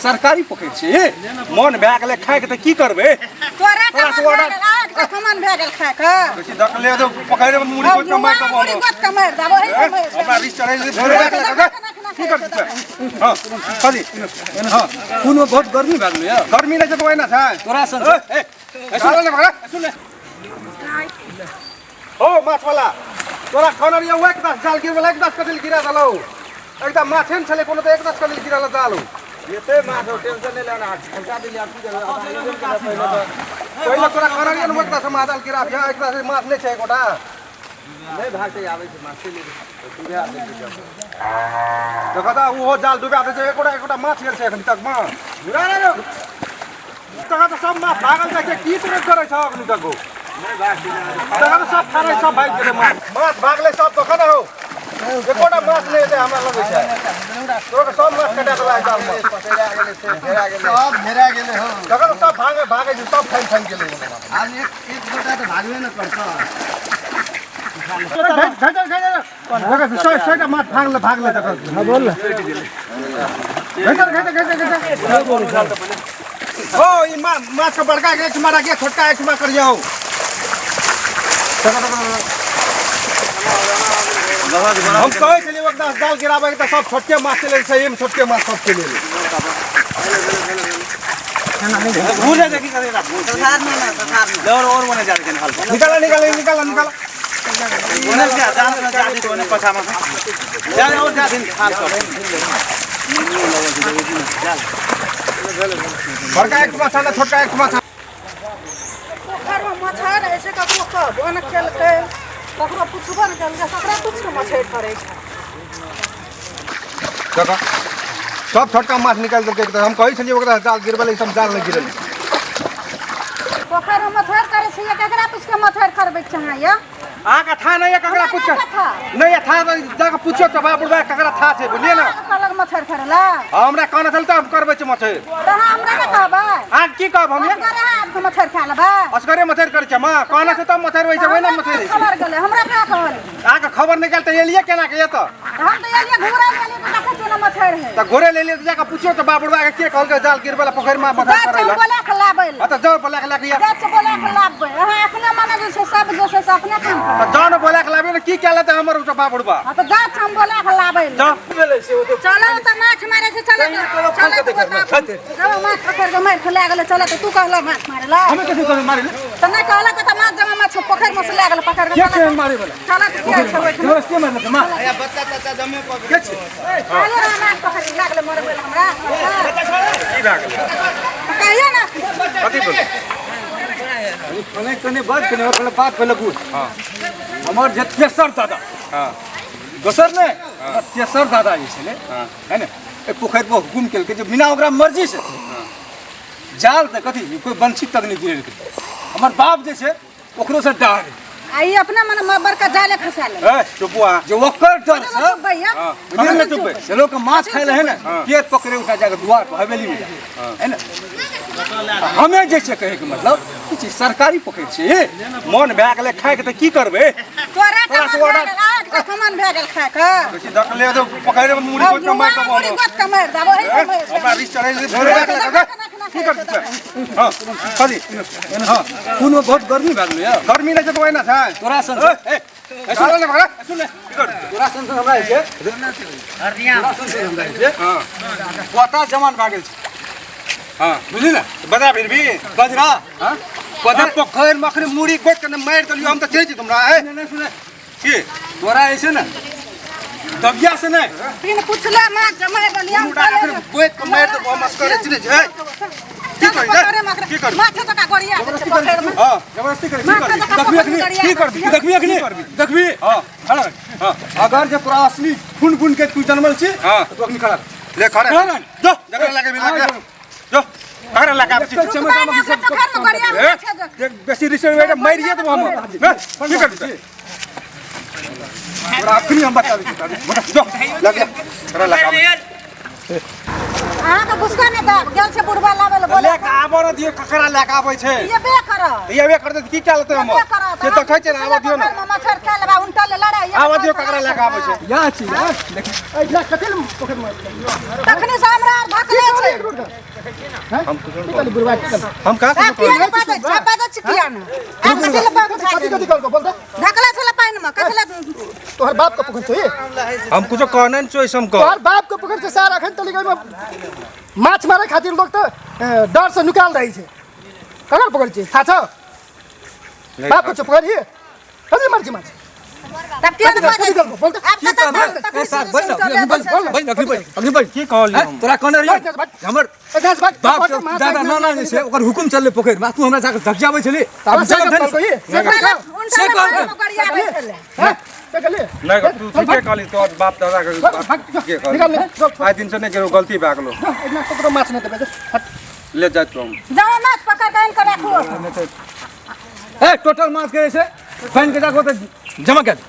सरकारी पोखरि छै मन भए गेलै खाइके तऽ की करबै तोरा तोरा से ऑर्डर के मन भए गेल खाय के बेसी दखले तो पकड़े में मुड़ी गोत के मार देबो मुड़ी गोत के मारि देबो हे मारि देबो। हमरा रिस चढ़ै छै की करबै हां खाली हां खूनमे बहुत गर्मी भए गेलै यौ गर्मी नहि छै तऽ ओहिना छै तोरा सन ए चल ने भगा सुन ले हो माछ वाला तोरा खाना रिया एक दस जाल गिरवला एक दस कदिल गिरा देलौ एकदम माछे ने छलै कोनो तऽ एक दस कदिल गिरल जाल एते माछ हो टेंशन नहि लेना खर्चा दिली आब की करबै पहिले तऽ पहिले तोरा खाना रिया ने एक दस माछ जाल गिरा दिया एक दस माछ नहि छै एकोटा नहि भागते आबै छै माछे ले डुबा दै छै देखऽ तऽ ओहो जाल डुबा दै छै एकोटा एकोटा माछ गेल छै एखन तकमे घुरा रे रो तखन तऽ सब माछ भागल जाइ छै की तुरंत करै छौ एखन तक हो नहि भागते तखन तऽ सब फाड़ै सब भागि गेलै माछ माछ भागलै सब तखन हौ एकोटा माछ नहि एतै हमरा लगै छै तोरा तऽ सब माछ कटा देला जालमे पकड़ा गेलै से घेरा गेलै सब घेरा गेलै हौ तखन तऽ सब भागै भागै छै सब फाइन फाइन गेलै आब एक एक गोटा तऽ भागबे ने करतौ सयटा माछ भागलै भागलै तखन बोल हो ई माछ के बड़का के एक मारा के छोटका एक मा करियौ हम कहै छलियै ओकरा जाल गिराबै के तऽ सब छोटके माछ चलि छै एहिमे छोटके माछ सब चलि एलै निकाल निकाल निकाल निकाल बड़का एक माछ ना छोटका एक माछ पोखरिमे मछहर रहै छै ककरो कहबो नहि केलकै ककरो पुछबो नहि केलकै ककरा पुछि कऽ मछहर फड़ै छै देखऽ सब छोटका माछ निकालि देलकै तऽ हम कहै छलियै ओकरा जाल गिरबै लए ई सब जाल नहि गिरल पोखरिमे मछहर करै छियै ककरा पुछि कऽ मछहर करबै चाहैए यऽ अहाँके था नहि यऽ ककरा हमरा पूछ नहि था। नहि यऽ था तऽ जाकऽ पुछियौ चबा बुढ़बा ककरा था छै बुझलियै ने अहाँके कहलक मछहर फड़ै लए हमरा कहने छल तऽ हम करबै छी मछहर तऽ अहाँ हमरा नहि कहबै अहाँ की कहब हम यऽ असगरे अहाँ आबिकऽ मछहर खा लेबै असगरे मछहर करै छै माँ कहने छै तब मछहर होइ छै ओहिना मछहर होइ छै खबर गेलै हमरा कहाँ कहल अहाँके खबर नहि गेल तऽ एलियै केना के एतऽ हम तऽ एलियै घुरै लए एलियै तऽ देखै छियै ने मछहर है तऽ घोरे ले लियै तऽ जाकऽ पुछियौ तऽ बाप बुढ़बा के के कहलकै जाल गिरबै लए पोखरिमे मछहर जा करै चल लए बोला के लाबै लए हँ तऽ जाउ बोला के लए के जा चल बोला के लाबबै अहाँ अपने मने जे छै सब जे छै से अपने काम करबै तऽ जाउ ने बोला के लाबियौ ने की कए लेतै हमर ओ सब बाप बुढ़बा हँ तऽ जा हम बोला के लाबै लए जाउ चलो तऽ माछ मारै छै चलो तऽ चलो तऽ बताबू। चलो माछ पकड़ के मारि के लए गेलै चलो तऽ तू कहलह माछ मारै लए हमे कथी कहबै मारे ले तऽ नहि कहलक तऽ माछ जमा माछ पोखरिमे से लए गेलै पकड़ के के छै मारे वाला चलो तऽ के छै ओहिठाम जबरदस्ती मारलकै मार आया बच्चा तच्चा जमे पकड़े के छै चलो ने माछ पकड़ के लए गेलै मरबै लए हमरा की भए गेलै कहियो ने कथी भेलै कने कने बात कने और पहले बात पहले बुझ हमर जे तेसर दादा हँ दोसर नहि हमर तेसर दादा जे छलै है ने एहि पोखरि पर हुकुम केलकै जे बिना ओकरा मर्जी से जाल तऽ कथी कोइ बंसी तक नहि गिरेलकै हमर बाप जे छै ओकरो से डर आ ई अपना मने बड़का जाले खसा ले ए चुपू अहाँ जे ओकर डर से भैया हँ कखन ने चुपबै से लोक माछ खाइ लए है ने पेट पकड़े उठा जाके दुआर पर हवेली में जाए है ने हमे जे छै कहैके मतलब की छै सरकारी पोखरि छै मन भए गेलै खाइके तऽ की करबै तोरा तोरा से मन भए ऑर्डर- गेल आज के मन भए गेल खाय के बेसी दखले तऽ पकड़े में मुड़ी गोत के मारि देबो मुड़ी गोत के मारि देबो हे मारि देबो। हमरा रिस चढ़ै छै की करबै हँ कथी हँ खूनमे बहुत गर्मी भए गेलै यौ गर्मी नहि छै तऽ ओहिना छै तोरा सन ए चल ने भगा सुन ने तोरा सन सन हमरा जे छै तोरा सन सन हमरा जे छै हँ पोता जवान भए गेल छै हँ बुझली ने बता फिर भी बजरा हँ पता पोखरि मे अखन मुड़ी गोत के मारि देलियौ हम तऽ चिन्है छी हमरा ए नहि सुने की तोरा जे छै ने दबिया से नहि बिन पुछले माछ जमाइ देलियै हम मुड़ा अखन गोत के मारि देबो हम असगरे चिन्है छी ए की करी रे? की करबी? माछ जकाँ गोरिया दै छै पोखरिमे। हँ जबरदस्ती करै माछ छी जकाँ देखबी अखनी पोखरिमे गोरिया की करबी? दै छै। देखबी अखनी देखबी हँ खड़ा रह। हँ अगर जे तोरा असली खून गुन के तू जनमल छी हँ। तऽ तू अखनी खड़ा रह। ले खड़े खड़ा रह। जो जकरा लगे मिला के जो ककरा लगा छी एक चमचा रुकबै ने, ओकरा पोखरिमे गोरिया ए, माछ जकाँ। देख, बेसी रिसर्च वेट मारिए देबो हम ए, की करबी तोरा अखनी हम बताबै छी जो लग जा ककरा लगा अहाँके गुस्सा नहि देब गेल छै बुढ़बा लाबै लए बोले लए कऽ आबऽ ने दियौ ककरा लए कऽ आबै छै एबे करत एबे करतै तऽ की कए लेतै हमर एबे करत से देखै छै ने आबऽ दियौ ने मच्छर खा लेबा उनटल लड़ाइ आबऽ दियौ ककरा लए कऽ आबै छै या छी या देखी एहिठिना कथी लए पोखरिमे तखने से हमरा आर धकले छै हम की कहली बुढ़बा की कहली हम कहाँ आ से किया ने बाजै छै बाजै छै किया ने आ कथी लए बाग कथी कथी कहलको बोल तऽ धकले छलै पानिमे कथी लए तोहर बाप के पोखरि छौ ये हम कुछो कहने नहि चोइस हम कह तोहर बाप के पोखरि छै सार अखन तलिक ओहिमे माछ मारै खातिर लोक तऽ डर से नुकायल रहै छै ककर पोखरि छै थाह छौ बाप के छौ पोखरि ये कथी मारै छै माछ तब किया ने बाजै कथी कहलको बोल तऽ आब की कतऽ कहबै ए सार बैठ अखनी बैठ बैठ अखनी बैठ अखनी बैठ की कहलियै हम? तोरा कहने रहियौ हमर एहिठाम से भाग, बाप पोखरि माछ दादा नाना जे छै ओकर हुकुम चललै पोखरिमे आ तू हमरा जाके धकियाबै छली तऽ आब से जगह कहलको ये से कहलको से कहलको। हैं? से कहली नहि तू ठीके कहली तोहर बाप दादा के भाग, भाग, के निकाल ले, कहली चल, चल। आइ दिन से नहि केलहुँ गलती भए गेलो एहिना ककरो माछ नहि देबै जो, हट। ले जाइत रहूँ जाओ माछ पकड़ के आनि कऽ राखू ए टोटल माछ के जे छै पानि के जाके ओतऽ जमा कए दे।